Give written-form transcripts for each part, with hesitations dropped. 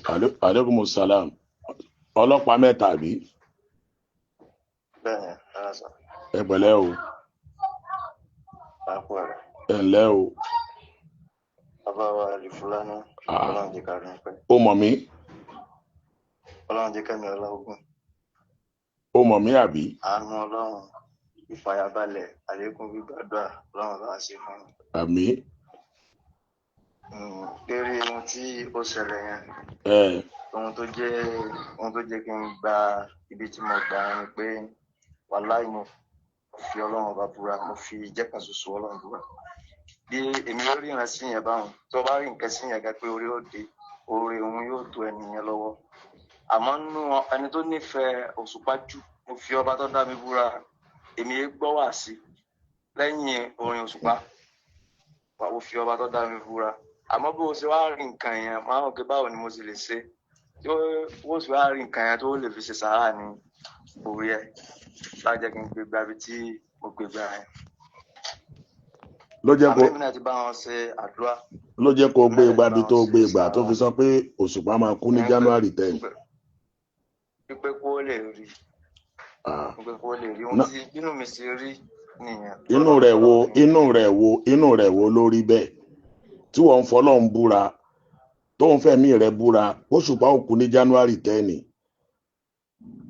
Aleykum salam. Ọlọ́pàá mẹ́ta àbí? Bẹ́ẹ̀ni, rárá sà. Ẹ pẹ̀lẹ́ o. Àpò rẹ̀. Ẹ ǹlẹ́ o. Bàbá wa Àlìfúlání, Ah. Ọlọ́run jẹ́ ká rí pẹ́. Ó mọ̀ mí? Ọlọ́run jẹ́ kẹ́mi ọlọ́gùn. Ó mọ̀ mí àbí? Àánú Ọlọ́run, ìfàyàbalẹ̀, àlékún gbígbàdúrà, Ọlọ́run bá ṣe fún mi. Àmín. Lórí ohun tí ó ṣẹlẹ̀ yẹn, Ẹ ohun tó jẹ́ kí n gba ibi tí mo gbà yẹn ni pé wàláì mo fi Ọlọ́run ọba búra, mo fi ìjẹ́ kan ṣoṣo Ọlọ́run búra. Bí èmi ó ríran sí yẹn báwọn, tó bá rí nǹkan sí yẹn gan pé orí ó dé, oore òun yóò tó ẹni yẹn lọ́wọ́. Àmọ́ nínú ẹni tó nífẹ̀ẹ́ Òṣùpá jù, mo fi ọba tó dá mi búra, èmi yé gbọ́ wá sí lẹ́yìn orin Òṣùpá. Wà ó fi ọba tó dá mi búra. Àmọ́ bó o ṣe wá rí nǹkan yẹn, máa ń rò pé báwo ni mo ṣe lè ṣe. Tí ó sì wá rí nǹkan yẹn tó lè fi ṣe sàárà ní orí ẹ̀. Lájẹ́ kí n gbé gba ibi tí mo gbé gbà yẹn. Ló jẹ́ kó Àmọ́ èmi náà ti bá wọn ṣe àdúrà. Ló jẹ́ kó gbé gba ibi tó gbé gbà tó fi sọ pé Òṣùpá máa kú ní January 10. Pípé kó lè rí. Ah. Pípé kó lè rí ohun tí inú mi ṣe rí nìyẹn. Inú rẹ̀ wo, inú rẹ̀ wo, inú rẹ̀ wo lórí bẹ́ẹ̀ tí wọ́n ń fọlọ́run búra, tó ń fẹ̀mí rẹ̀ búra, Òṣùpá ò kú ní January 10.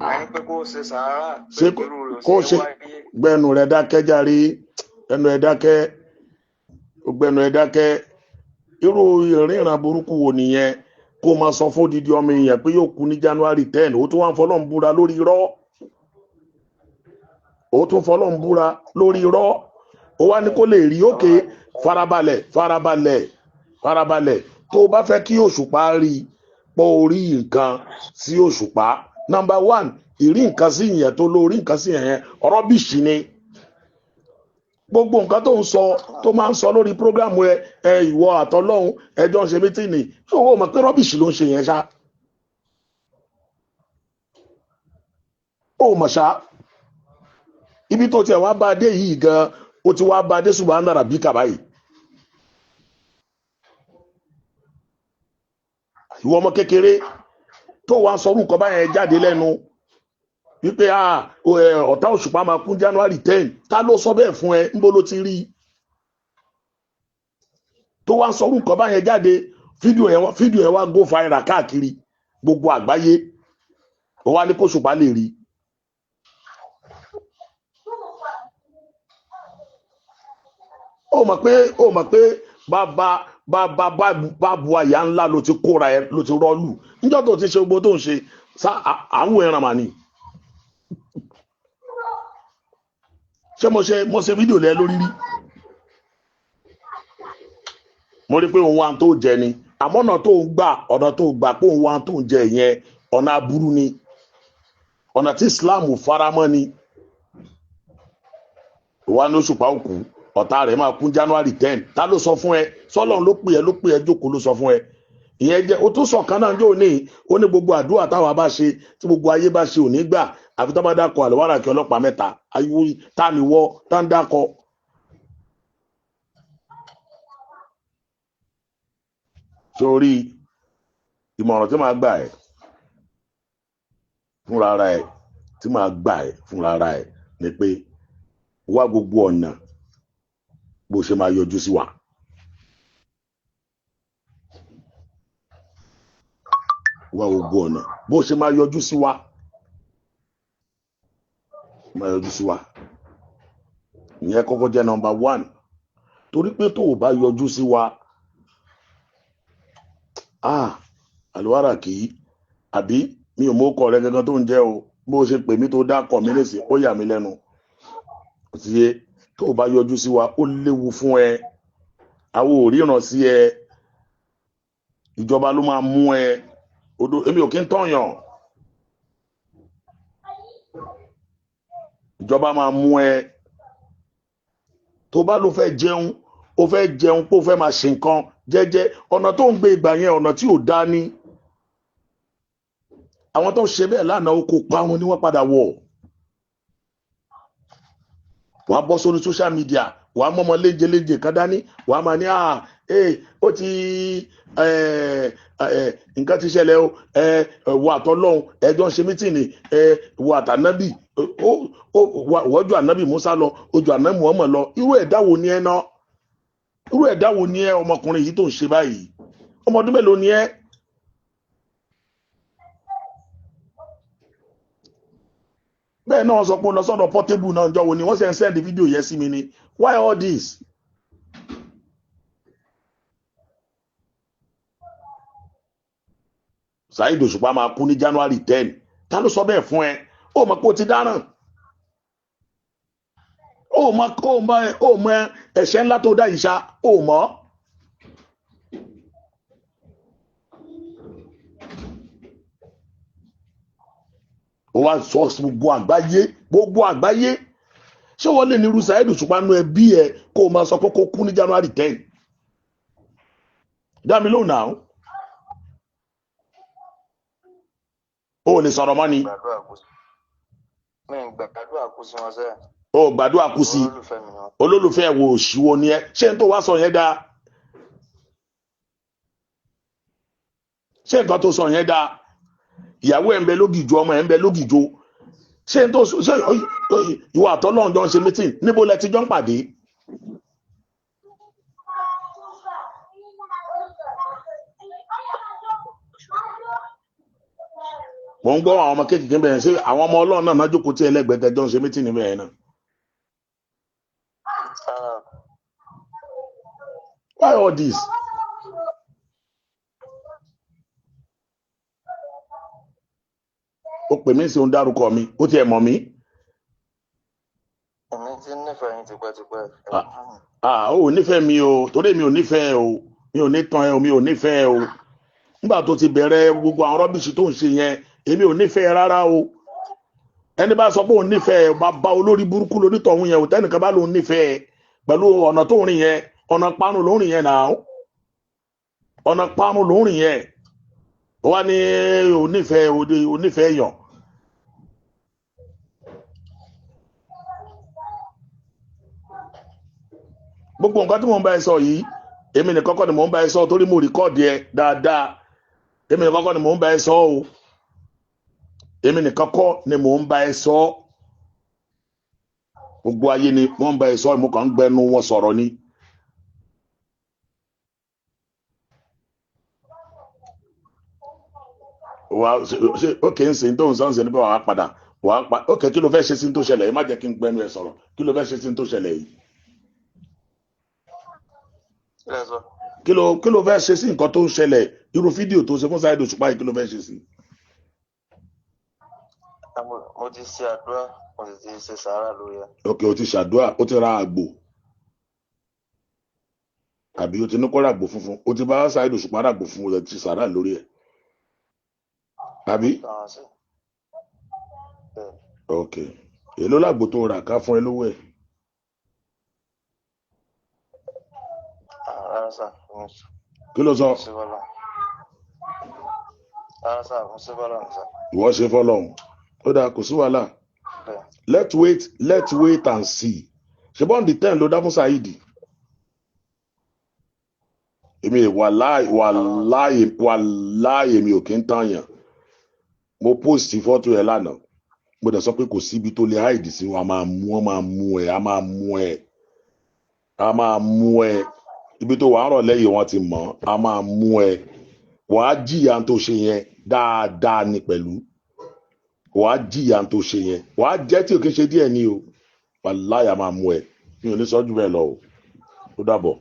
Ẹni pé kó ṣe sàárà pé Ṣé irú rẹ̀ ò kó ṣe ṣe wáyé. Gbẹnu rẹ̀ dákẹ́ járe, ẹnu ẹ̀ dákẹ́, gbẹnu ẹ̀ dákẹ́. Irú ìrìnrìn burúkú wo nìyẹn? Kó máa sọ fún odidi ọmọ èèyàn pé yóò kú ní January 10, ó tún wá ń fọlọ́run búra lórí irọ́. Ó tún fọlọ́run búra lórí irọ́. Ó wá ní kó lè rí òkè. Farabalẹ̀, farabalẹ̀, farabalẹ̀. Tó o bá fẹ́ kí Òṣùpá rí pọ̀, orí nǹkan sí Òṣùpá. Number one, ìrí nǹkan sí ìyẹn tó lórí nǹkan sí ìyẹn, rubbish ni. Gbogbo nǹkan tó ń sọ, tó máa ń sọ lórí program ẹ ẹ, ìwọ àtọlọ́hun ẹjọ́ ń ṣe meeting, ṣé o mọ̀ pé rubbish ló ń ṣe yẹn ṣá? Ó mọ̀ ṣá? Ibi tó tiẹ̀ wá bá a dé yìí gan, ó ti wá bá a dé subahana rabbika báyìí. Ìwọ ọmọ kékeré tó wá ń sọ orúkọ báyẹn jáde lẹ́nu wípé ọ̀tá Òṣùpá máa kún January 10, ta ló sọ bẹ́ẹ̀ fún ẹ? Ńbó ló ti rí i tó wá ń sọ orúkọ báyẹn jáde? Fídíò yẹn wá go viral káàkiri gbogbo àgbáyé. Ó wá ní kó Òṣùpá lè rí. Ó mọ̀ pé bàbá bàbá bàbá àyà ńlá ló ti kóra ẹ, ló ti rọ́ọ̀lù níjọ́ tó ti ṣe gbogbo tó ń ṣe sá àwọn ẹran mà ní. Ṣé mo ṣe fídíò lẹ lórí rí? Mo rí pé òun wa tó jẹ ni, àmọ́ ọ̀nà tó ń gbà, ọ̀nà tó gbà pé òun wa tó ń jẹ yẹn, ọ̀nà aburú ni, ọ̀nà tí Islam faramọ́ ni. Ìwà ní Òṣùpá òkú, ọ̀tá rẹ̀ máa kú January 10, ta ló sọ fún ẹ? Sọlọ́run ló pè ẹ́, ló pè ẹ́ jókòó, ló sọ fún ẹ? Ìyẹn jẹ́. Ó tún sọ̀kan náà yóò ní, ó ní gbogbo àdúrà táwa bá ṣe, tí gbogbo ayé bá ṣe, ò ní gbà àfi tó bá dákọ̀ àlùwárà kí ọlọ́pàá mẹ́ta ayé. Tá ni wọ́ tá ń dákọ̀? Sórí ìmọ̀ràn tí màá gbà ẹ́ fúnra ara ẹ̀, tí màá gbà ẹ́ fúnra ara ẹ̀ ni pé wá gbogbo ọ̀nà bó ṣe máa yọjú sí wa. Wá gbogbo ọ̀nà bó ṣe máa yọjú sí wa, máa yọjú sí wa. Ìyẹn kọ́kọ́ jẹ́ number one, torí pé tó o bá yọjú sí wa, ah, àlùwárà kì í àbí mi ò mọ ọkọ rẹ gangan tó ń jẹ́ o. Bó o ṣe pè mí tó dákọ̀ mí lèsì, ó yà mí lẹ́nu. Ó ti yé. Tó o bá yọjú sí wa, ó léwu fún ẹ. Àwọn ò ríran sí ẹ, ìjọba ló máa mú ẹ odò. Èmi ò kí ń tọ̀yàn. Ìjọba máa mú ẹ. Tó bá ló fẹ́ jẹun, ó fẹ́ jẹun pé ó fẹ́ máa ṣe nǹkan jẹ́jẹ́, ọ̀nà tó ń gbé ìgbà yẹn, ọ̀nà tí ò dá ní. Àwọn tó ń ṣe bẹ́ẹ̀ lánàá, ó kó parun ni wọ́n padà wọ̀. Wàá bọ́ sórí social media, wàá mọ́mọ́ léjeléje kan dání, wàá máa ní Ee, ó ti nǹkan ti ṣẹlẹ̀ o. Wọ àtọ́lọ́hún ẹjọ́ ń ṣe mítìnì, wọ àtànábì, wọ́n ju ànábì Musa lọ, ó ju ànábì Muhammad lọ. Irú ẹ̀dá wo ni ẹ ná? Irú ẹ̀dá wo ni ẹ, ọmọkùnrin yìí tó ń ṣe báyìí? Ọmọ ọdún mélòó ni ẹ? Bẹ́ẹ̀ náà sọ pé ó lọ sọ́dọ̀ Portable náà. Jọ wo ni wọ́n ṣe ń send fídíò yẹn sí mi ni. Why all this? Saheed Òṣùpá máa kú ní January 10. Ta ló sọ bẹ́ẹ̀ fún ẹ? Ó mọ̀ pé ó ti dáràn. Ó mọ̀ ẹ̀ṣẹ̀ ńlá tó dá yìí ṣá, ó mọ̀. Ó wá sọ gbogbo àgbáyé, gbogbo àgbáyé. Ṣé wọ́n lè ní irú Saheed Òṣùpá nú ẹbí ẹ, kó o máa sọ pé kó kú ní January 10? Dá mi lóhùn náà. Ó lè sọ̀rọ̀ mọ́ ni. Gbàdúrà kú sí mi, ń gbàdúrà kú sí wọn sẹ́ẹ̀. Ó gbàdúrà kú sí. Olólùfẹ́ mi ni wọn. Olólùfẹ́ wo òṣìwò ni ẹ? Ṣé n tó wá sọ yẹn dáa? Ṣé nǹkan tó sọ yẹn dáa? Ìyàwó ẹ̀ ń bẹ lógìjó, ọmọ ẹ̀ ń bẹ lógìjó. Ṣé n tó ṣe, ìwọ àtọ́lọ́run jọ ń ṣe meeting? Níbo lẹ ti jọ ń pàdé? Mò ń gbọ́ àwọn ọmọ kéékèèké bẹ̀rẹ̀. Ṣé àwọn ọmọ Ọlọ́run náà jókòó tí ẹlẹ́gbẹ̀ẹ́ jọ ń ṣe meeting níbẹ̀ yẹn náà? Rárá. Why all this? Ó pè mí sí òun, dárúkọ mi, ó tiẹ̀ mọ̀ mí. Èmi ti ń nífẹ̀ẹ́ yín tipẹ́tipẹ́. Ah, ah, ó nífẹ̀ẹ́ mi o, torí mi ò nífẹ̀ẹ́ o. Mi ò ní tán ẹ o, mi ò nífẹ̀ẹ́ o. Nígbà tó ti bẹ̀rẹ̀ gbogbo àwọn rubbish tó ń ṣe yẹn, èmi ò nífẹ̀ẹ́ rárá o. Ẹni bá sọ pé òun nífẹ̀ẹ́, bàbá olórí burúkú lonítọ̀hún yẹn o. Tẹ́nìkan bá lòun nífẹ̀ẹ́ pẹ̀lú ọ̀nà tó ń rìn yẹn, ọ̀nà parun ló ń rìn yẹn náà, ọ̀nà parun ló ń rìn yẹn. Ó wá ní òun nífẹ̀ẹ́, òun nífẹ̀ẹ́ yàn. Gbogbo nǹkan tí mò ń bá ẹ sọ yìí, èmi nìkan kọ́ ni mò ń bá ẹ sọ, torí mo record ẹ dáadáa. Èmi nìkan kọ́ ni mò ń bá ẹ sọ o. Èmi nìkan kọ́ ni mò ń bá ẹ sọ. Gbogbo ayé ni wọ́n ń bá ẹ sọ. Mo kàn ń gbẹnu wọn sọ̀rọ̀ ni. Wà ṣe ókè ń sìn tó ń sọ́n sí nípa wàá padà wàá pa. Ókè, kí ló fẹ́ ṣe sí tó ṣẹlẹ̀ yìí? Má jẹ́ kí n gbẹnu ẹ sọ̀rọ̀. Kí ló fẹ́ ṣe sí tó ṣẹlẹ̀ yìí? Kí lẹ sọ? Kí ló fẹ́ ṣe sí nǹkan tó ń ṣẹlẹ̀? Irú fídíò tó ṣe fún Saheed Òṣùpá yìí, kí ló fẹ́ ṣe sí? Mo ti ṣe àdúrà, mo sì ti ṣe sàárà lórí ẹ̀. Ókè, o ti ṣàdúrà, o ti ra àgbò, àbí o ti ní kó ra àgbò funfun? O ti bá Saheed Òṣùpá ra àgbò funfun, o ti sàárà lórí ẹ̀, àbí? Táwọn sí bẹ́ẹ̀. Ok, èló làgbò tó rà ká fún ẹ lówó ẹ̀? Ah, rárá sà, mo Kí ló sọ? ṣe bọ́lá. Rárá sà, mo ṣe bọ́lá sà. Ìwọ ṣe fọlọ́hún, ó dáa, kò sí wàhálà. Bẹ́ẹ̀. Let's wait, let's wait and see. Ṣe bọ́ǹdì 10 ló dá fún Saheed? Èmi, wàláì, wàláì, wàláì, èmi ò kí ń tàn yàn. Mo post fọ́tò ẹ lánàá, mo dẹ̀ sọ pé kò síbi tó lè hide sí. Wọn a máa mú, wọn máa mú ẹ, a máa mú ẹ, a máa mú ẹ. Ibi tó wà á rọ̀ lẹ́yìn wọn ti mọ̀, a máa mú ẹ. Wàá jìyà tó ṣe yẹn dáadáa ni pẹ̀lú. Wàá jìyà tó ṣe yẹn, wàá jẹ́ tí ò kí ń ṣe díẹ̀ ni o. Wàláì, a máa mú ẹ. Mi ò ní sọ jù bẹ́ẹ̀ lọ o. Ó dàbọ̀.